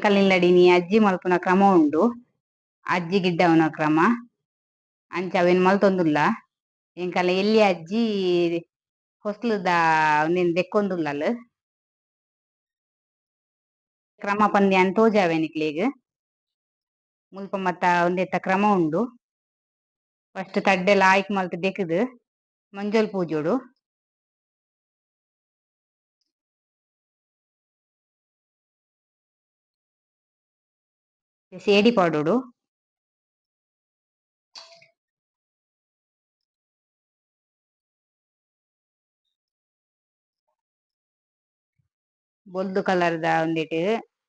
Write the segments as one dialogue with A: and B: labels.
A: ಎಂಕಲ್ನ ಇನಿ ಅಜ್ಜಿ ಮಲ್ಪುನ ಕ್ರಮ ಉಂಡು. ಅಜ್ಜಿ ಗಿಡ್ಡವುನ ಕ್ರಮ. ಅಂಚ ಅವೆನ್ ಮಲ್ತೊಂದುಲ್ಲ. ಎಂಕಲ್ನ ಎಲ್ಯ ಅಜ್ಜಿ ಹೊಸ್ಲುದ ಉಂದೆನ್ ದೆಕ್ಕೊಂದುಲ್ಲಲ್. ಕ್ರಮ ಪಂದ್ ಯಾನ್ ತೋಜಾವೆ ನಿಕ್ಲೆಗ್. ಮುಲ್ಪ ಮಾತ ಉಂದೆತ ಕ್ರಮ ಉಂಡು. ಫಸ್ಟ್ ತಡ್ಡೆ ಲಾಯ್ಕ್ ಮಲ್ತ್ ದೆಕುದು ಮಂಜೊಲ್ ಪೂಜೊಡು. ಸೇಡಿ ಪಾಡೊಡು. ಬೊಲ್ದು ಕಲರ್ ದ ಉಂದೆಟ್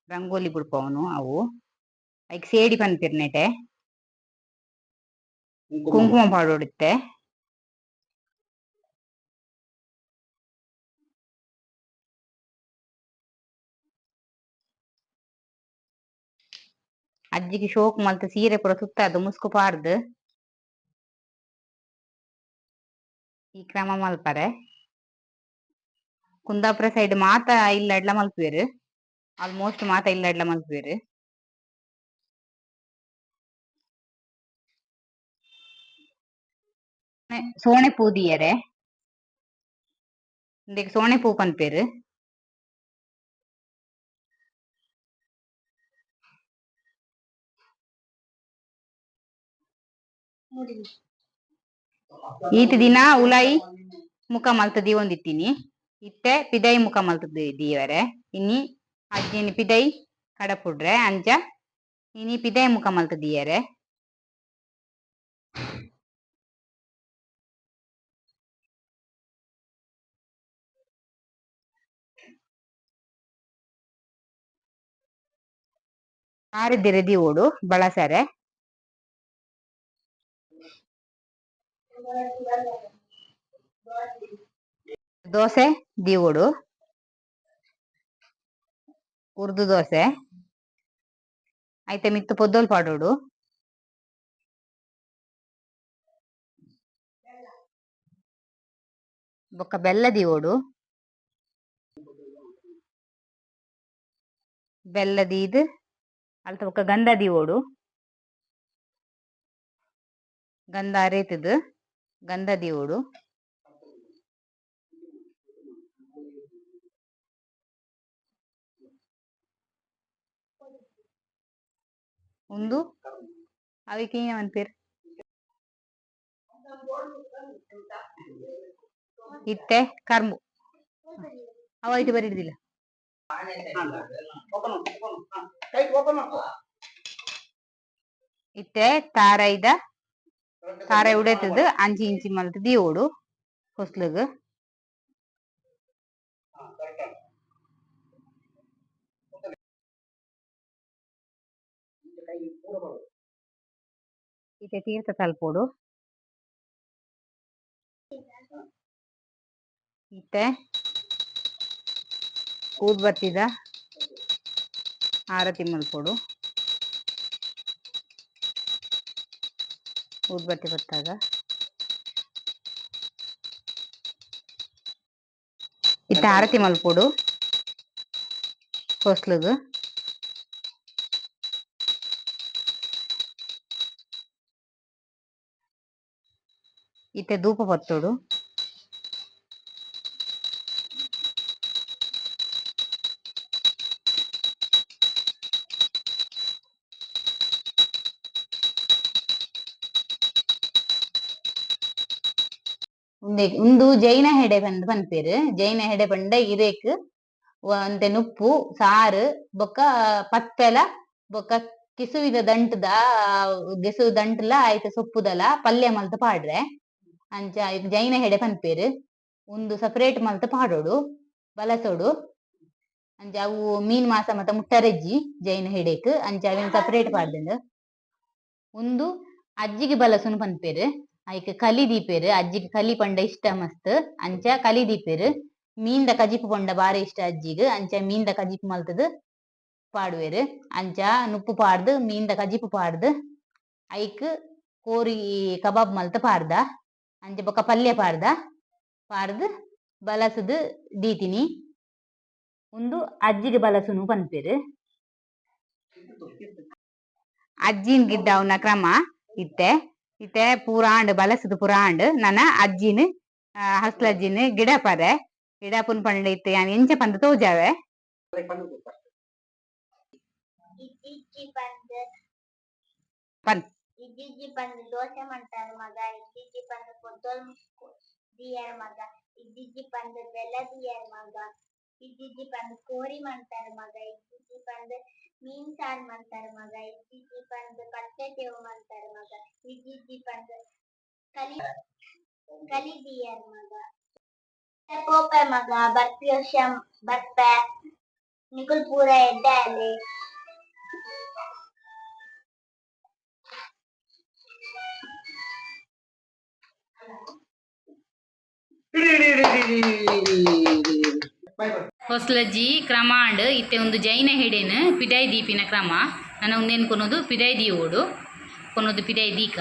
A: ರಂಗೋಲಿ ಬುಡ್ಪವುನು ಅವು. ಐಕ್ ಸೇಡಿ ಪನ್ಪೆರ್ ನೆಟೆ. ಕುಂಕುಮ ಪಾಡೊಡು ಇತ್ತೆ. ಅಜ್ಜಿಗ್ ಶೋಕ್ ಮಲ್ತ್ ಸೀರೆ ಪೂರ ಸುತ್ತಾದ್ ಮುಸ್ಕು ಪಾಡ್ದ್ ಈ ಕ್ರಮ ಮಲ್ಪರೆ. ಕುಂದಾಪುರ ಸೈಡ್ ಮಾತ ಇಲ್ಲಡ್ಲ ಮಲ್ಪುವೆರ್. ಆಲ್ಮೋಸ್ಟ್ ಮಾತ ಇಲ್ಲಡ್ಲ ಮಲ್ಪುವೆರ್. ಸೋಣೆ ಪೂ ದೀಯೆರೆ. ಉಂದೆಕ್ ಸೋಣೆ ಪೂ ಪನ್ಪೆರ್. ಈತ್ ದಿನ ಉಲಾಯಿ ಮುಖ ಮಲ್ತ್ ದೀವೊಂದಿತ್ತೀನಿ. ಇತ್ತೆ ಪಿದಯಿ ಮುಖ ಮಲ್ತ್ ದೀವರೆ. ಇನಿ ಅಜ್ಜಿನ್ ಪಿದಯಿ ಕಡಪುಡ್ರೆ ಅಂಚ ಇನಿ ಪಿದಯಿ ಮುಖ ಮಲ್ತ್ ದೀಯೆರೆ. ಆರಿದ್ದಿರೆ ದೀವೊಡು ಬಳಸರೆ. ದೋಸೆ ದೀವೊಡು. ಉರ್ದು ದೋಸೆ. ಐತ ಮಿತ್ತ್ ಪೊದ್ದೊಲ್ ಪಾಡೊಡು. ಬೊಕ್ಕ ಬೆಲ್ಲ ದೀವೊಡು. ಬೆಲ್ಲ ದೀದ್ ಅಲ್ತ ಬೊಕ್ಕ ಗಂಧ ದೀವೊಡು. ಗಂಧ ಅರೇತುದು ಗಂಧ ದೀವೊಡು. ಉಂದು ಅವೆಕ್ ಎಂಚಿನ ಪನ್ಪೆರ್? ಇತ್ತೆ ಕರ್ಂಬು ಅವು ಐಟ್ ಬರಿಡ್ದಿಲ್ಲ. ಇತ್ತೆ ತಾರಾಯಿದ ತಾರಾಯಿ ಉಡೆತುದು ಅಂಚಿ ಇಂಚಿ ಮಲ್ತ್ ದೀವೊಡು ಹೊಸ್ಲುಗ್. ಇತ್ತೆ ತೀರ್ಥ ತಲ್ಪೊಡು. ಇತ್ತೆ ಊದ್ಬತ್ತಿದ ಆರತಿ ಮಲ್ಪೊಡು. ಊದ್ಬತ್ತಿ ಪತ್ತಾಗ. ಇತ್ತೆ ಆರತಿ ಮಲ್ಪೊಡು ಹೊಸ್ಲುಗ್. ಇತ್ತೆ ಧೂಪ ಪತ್ತೊಡು. ಉಂದೆ ಉಂದು ಜೈನ ಹೆಡೆ ಪಂದ್ ಪನ್ಪೆರ್. ಜೈನ ಹೆಡೆ ಪಂಡ ಇರೆಕ್ ಒಂತೆ ನುಪ್ಪು ಸಾರ್ ಬೊಕ್ಕ ಪತ್ತೆಲ ಬೊಕ್ಕ ಕಿಸುವಿದ ದಂಟ್ದ ಗೆಸು ದಂಟ್ಲ ಐತ ಸೊಪ್ಪುದಲ ಪಲ್ಯ ಮಲ್ತ್ ಪಾಡ್ರೆ. ಅಂಚ ಐಕ್ ಜೈನ ಹೆಡೆ ಪನ್ಪೆರ್. ಉಂದು ಸಪರೇಟ್ ಮಲ್ತ್ ಪಾಡೊಡು ಬಲಸೊಡು. ಅಂಚ ಅವು ಮೀನ್ ಮಾಸ ಮಾತ ಮುಟ್ಟರೆಜ್ಜಿ ಜೈನ ಹೆಡೆಕ್ ಅಂಚ ಅವೆನ್ ಸಪರೇಟ್ ಪಾಡ್ದ್ಂಡ್. ಉಂದು ಅಜ್ಜಿಗ್ ಬಲಸುನು ಪನ್ಪೆರ್. ಐಕ್ ಕಲಿ ದೀಪೆರ್. ಅಜ್ಜಿಗ್ ಕಲಿ ಪಂಡ ಇಷ್ಟ ಮಸ್ತ್. ಅಂಚ ಕಲಿ ದೀಪೆರ್. ಮೀನ್ದ ಕಜಿಪು ಪಂಡ ಬಾರಿ ಇಷ್ಟ ಅಜ್ಜಿಗ್. ಅಂಚ ಮೀನ್ದ ಕಜಿಪು ಮಲ್ತುದು ಪಾಡುವೆರ್. ಅಂಚ ನುಪ್ಪು ಪಾಡ್ದ್ ಮೀನ್ದ ಕಜಿಪು ಪಾಡ್ದ್ ಐಕ್ ಕೋರಿ ಕಬಾಬ್ ಮಲ್ತ್ ಪಾಡ್ದ. ಅಂಚ ಬೊಕ ಪಲ್ಯ ಪಾಡ್ದ. ಪಾಡ್ದ್ ಬಲಸುದು ದೀತಿನಿ. ಉಂದು ಅಜ್ಜಿಗ್ ಬಲಸುನು ಪನ್ಪೆರ್. ಅಜ್ಜಿನ್ ಗಿಡ್ಡಾವುನ ಕ್ರಮ ಇತ್ತೆ. ಇತ್ತೆ ಪೂರಾಂಡ್ ಬಲಸುದು ಪುರಾಂಡ್. ನನ ಅಜ್ಜಿನ್ ಹಸ್ಲಜ್ಜಿನ್ ಗಿಡಪರೆ. ಗಿಡಪುನ್ ಪಂಡ ಇತ್ತೆ ಯಾನ್ ಎಂಚ ಪಂದ್ ತೋಜಾವೆ.
B: ಇಜ್ಜಿಜ್ಜಿ ಪಂದ್.
A: ಪನ್.
B: ಇಜ್ಜಿಜ್ಜಿ ಪಂದ್ ದೋಸೆ ಮಂತಾರ್ ಮಗ. ಇಜ್ಜಿಜ್ಜಿ ಪಂದ್ ಪೊದ್ದೊಲ್ ದೀಯೆರ್ ಮಗ. ಇಜ್ಜಿಜ್ಜಿ ಪಂದ್ ಬೆಲ್ಲ ದೀಯೆರ್ ಮಗ. ಇಜ್ಜಿಜ್ಜಿ ಪಂದ್ ಕೋರಿ ಮಂತಾರ್ ಮಗ. ಇಜ್ಜಿಜ್ಜಿ ಪಂದ್ ಮೀನ್ ಸಾರ್ ಮಂತಾರ್ ಮಗ. ಇಜ್ಜಿಜ್ಜಿ ಪಂದ್ ಪದ್ಪೆ ತೇವು ಮಂತಾರ್ ಮಗ. ಇಜ್ಜಿಜ್ಜಿ ಪಂದ್ ಕಲಿ ಕಲಿ ದೀಯೆರ್ ಮಗ. ಪೋಪೆ ಮಗ, ಬರ್ಪಿ ವರ್ಷ ಬರ್ಪೆ. ನಿಕುಲು ಪೂರ ಎಡ್ಡೆ ಆಲೆ.
A: ಹೊಸ್ಲಜ್ಜಿ ಕ್ರಮಾಂಡ್. ಇತ್ತೆ ಒಂದು ಜೈನ ಹೆಡೆನ್ ಪಿದಾಯಿ ದೀಪಿನ ಕ್ರಮ. ನನ ಉಂದೆನ್ ಕೊನೊದು ಪಿದಾಯಿ ದೀವೊಡು. ಕೊನೊದು ಪಿದಾಯಿ ದೀಕ.